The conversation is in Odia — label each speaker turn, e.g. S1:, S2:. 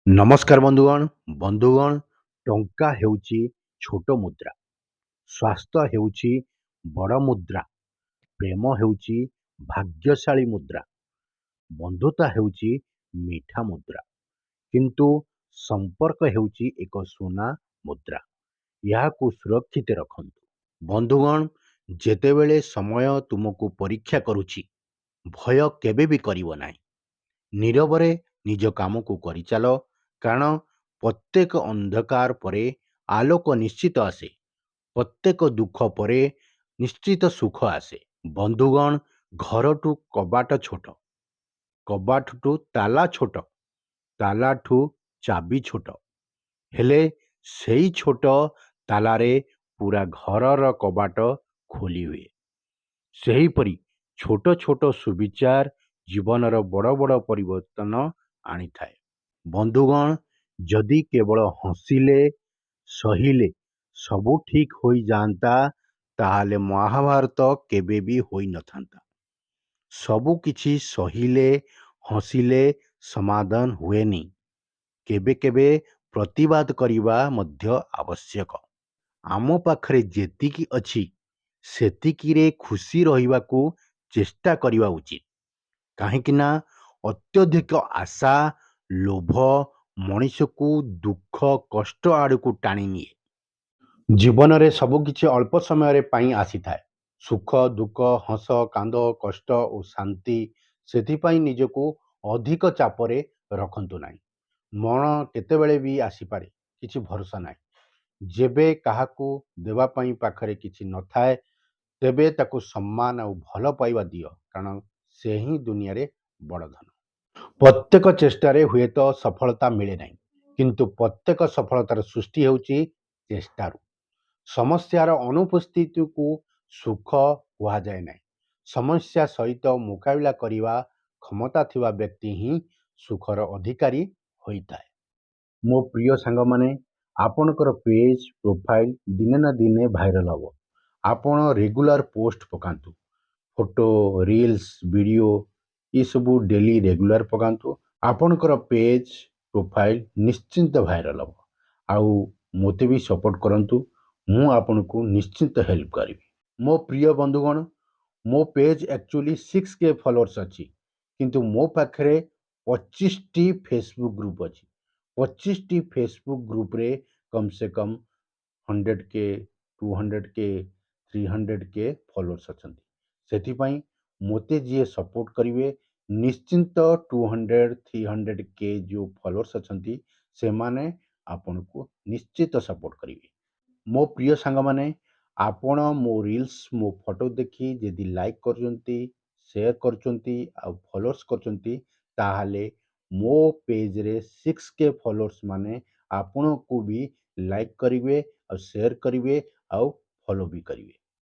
S1: ନମସ୍କାର ବନ୍ଧୁଗଣ। ବନ୍ଧୁଗଣ, ଟଙ୍କା ହେଉଛି ଛୋଟ ମୁଦ୍ରା, ସ୍ୱାସ୍ଥ୍ୟ ହେଉଛି ବଡ଼ ମୁଦ୍ରା, ପ୍ରେମ ହେଉଛି ଭାଗ୍ୟଶାଳୀ ମୁଦ୍ରା, ବନ୍ଧୁତା ହେଉଛି ମିଠା ମୁଦ୍ରା, କିନ୍ତୁ ସମ୍ପର୍କ ହେଉଛି ଏକ ସୁନା ମୁଦ୍ରା। ଏହାକୁ ସୁରକ୍ଷିତ ରଖନ୍ତୁ। ବନ୍ଧୁଗଣ, ଯେତେବେଳେ ସମୟ ତୁମକୁ ପରୀକ୍ଷା କରୁଛି, ଭୟ କେବେ ବି କରିବ ନାହିଁ। ନୀରବରେ ନିଜ କାମକୁ କରିଚାଲ, କାରଣ ପ୍ରତ୍ୟେକ ଅନ୍ଧକାର ପରେ ଆଲୋକ ନିଶ୍ଚିତ ଆସେ, ପ୍ରତ୍ୟେକ ଦୁଃଖ ପରେ ନିଶ୍ଚିତ ସୁଖ ଆସେ। ବନ୍ଧୁଗଣ, ଘରଠୁ କବାଟ ଛୋଟ, କବାଟଠୁ ତାଲା ଛୋଟ, ତାଲାଠୁ ଚାବି ଛୋଟ, ହେଲେ ସେଇ ଛୋଟ ତାଲାରେ ପୁରା ଘରର କବାଟ ଖୋଲି ହୁଏ। ସେହିପରି ଛୋଟ ଛୋଟ ସୁବିଚାର ଜୀବନର ବଡ଼ ବଡ଼ ପରିବର୍ତ୍ତନ ଆଣିଥାଏ। ବନ୍ଧୁଗଣ, ଯଦି କେବଳ ହସିଲେ ସହିଲେ ସବୁ ଠିକ୍ ହୋଇଯାଆନ୍ତା, ତାହେଲେ ମହାଭାରତ କେବେ ବି ହୋଇନଥାନ୍ତା। ସବୁ କିଛି ସହିଲେ ହସିଲେ ସମାଧାନ ହୁଏନି, କେବେ କେବେ ପ୍ରତିବାଦ କରିବା ମଧ୍ୟ ଆବଶ୍ୟକ। ଆମ ପାଖରେ ଯେତିକି ଅଛି ସେତିକିରେ ଖୁସି ରହିବାକୁ ଚେଷ୍ଟା କରିବା ଉଚିତ, କାହିଁକିନା ଅତ୍ୟଧିକ ଆଶା, ଲୋଭ ମଣିଷକୁ ଦୁଃଖ କଷ୍ଟ ଆଡ଼କୁ ଟାଣି ନିଏ। ଜୀବନରେ ସବୁକିଛି ଅଳ୍ପ ସମୟରେ ପାଇଁ ଆସିଥାଏ, ସୁଖ, ଦୁଃଖ, ହସ, କାନ୍ଦ, କଷ୍ଟ ଓ ଶାନ୍ତି। ସେଥିପାଇଁ ନିଜକୁ ଅଧିକ ଚାପରେ ରଖନ୍ତୁ ନାହିଁ। ମରଣ କେତେବେଳେ ବି ଆସିପାରେ, କିଛି ଭରସା ନାହିଁ। ଯେବେ କାହାକୁ ଦେବା ପାଇଁ ପାଖରେ କିଛି ନଥାଏ, ତେବେ ତାକୁ ସମ୍ମାନ ଆଉ ଭଲ ପାଇବା ଦିଅ, କାରଣ ସେ ହିଁ ଦୁନିଆରେ ବଡ଼ ଧନ। ପ୍ରତ୍ୟେକ ଚେଷ୍ଟାରେ ହୁଏତ ସଫଳତା ମିଳେ ନାହିଁ, କିନ୍ତୁ ପ୍ରତ୍ୟେକ ସଫଳତାର ସୃଷ୍ଟି ହେଉଛି ଚେଷ୍ଟାରୁ। ସମସ୍ୟାର ଅନୁପସ୍ଥିତିକୁ ସୁଖ କୁହାଯାଏ ନାହିଁ। ସମସ୍ୟା ସହିତ ମୁକାବିଲା କରିବା କ୍ଷମତା ଥିବା ବ୍ୟକ୍ତି ହିଁ ସୁଖର ଅଧିକାରୀ ହୋଇଥାଏ। ମୋ ପ୍ରିୟ ସାଙ୍ଗମାନେ, ଆପଣଙ୍କର ପେଜ୍ ପ୍ରୋଫାଇଲ୍ ଦିନେ ନା ଦିନେ ଭାଇରାଲ୍ ହେବ। ଆପଣ ରେଗୁଲାର ପୋଷ୍ଟ ପକାନ୍ତୁ, ଫଟୋ, ରିଲ୍ସ, ଭିଡ଼ିଓ ଏସବୁ ଡେଲି ରେଗୁଲାର ପକାନ୍ତୁ। ଆପଣଙ୍କର ପେଜ୍ ପ୍ରୋଫାଇଲ୍ ନିଶ୍ଚିନ୍ତ ଭାଇରାଲ୍ ହେବ। ଆଉ ମୋତେ ବି ସପୋର୍ଟ କରନ୍ତୁ, ମୁଁ ଆପଣଙ୍କୁ ନିଶ୍ଚିନ୍ତ ହେଲ୍ପ କରିବି। ମୋ ପ୍ରିୟ ବନ୍ଧୁଗଣ, ମୋ ପେଜ୍ ଆକ୍ଚୁଆଲି 6K followers ଅଛି, କିନ୍ତୁ ମୋ ପାଖରେ 25ଟି ଫେସବୁକ୍ ଗ୍ରୁପ୍ ଅଛି। 25ଟି ଫେସବୁକ୍ ଗ୍ରୁପ୍ରେ କମ୍ ସେ କମ୍ 100K, 200K, 300K followers ଅଛନ୍ତି। ସେଥିପାଇଁ ମୋତେ ଯିଏ ସପୋର୍ଟ କରିବେ, ନିଶ୍ଚିନ୍ତ 200, 300K ଯେଉଁ ଫଲୋଅର୍ସ ଅଛନ୍ତି, ସେମାନେ ଆପଣଙ୍କୁ ନିଶ୍ଚିତ ସପୋର୍ଟ କରିବେ। ମୋ ପ୍ରିୟ ସାଙ୍ଗମାନେ, ଆପଣ ମୋ ରିଲ୍ସ, ମୋ ଫଟୋ ଦେଖି ଯଦି ଲାଇକ୍ କରୁଛନ୍ତି, ସେୟାର କରୁଛନ୍ତି ଆଉ ଫଲୋଅର୍ସ କରୁଛନ୍ତି, ତାହେଲେ ମୋ ପେଜ୍ରେ 6K followers ମାନେ ଆପଣଙ୍କୁ ବି ଲାଇକ୍ କରିବେ ଆଉ ସେୟାର କରିବେ ଆଉ ଫଲୋ ବି କରିବେ।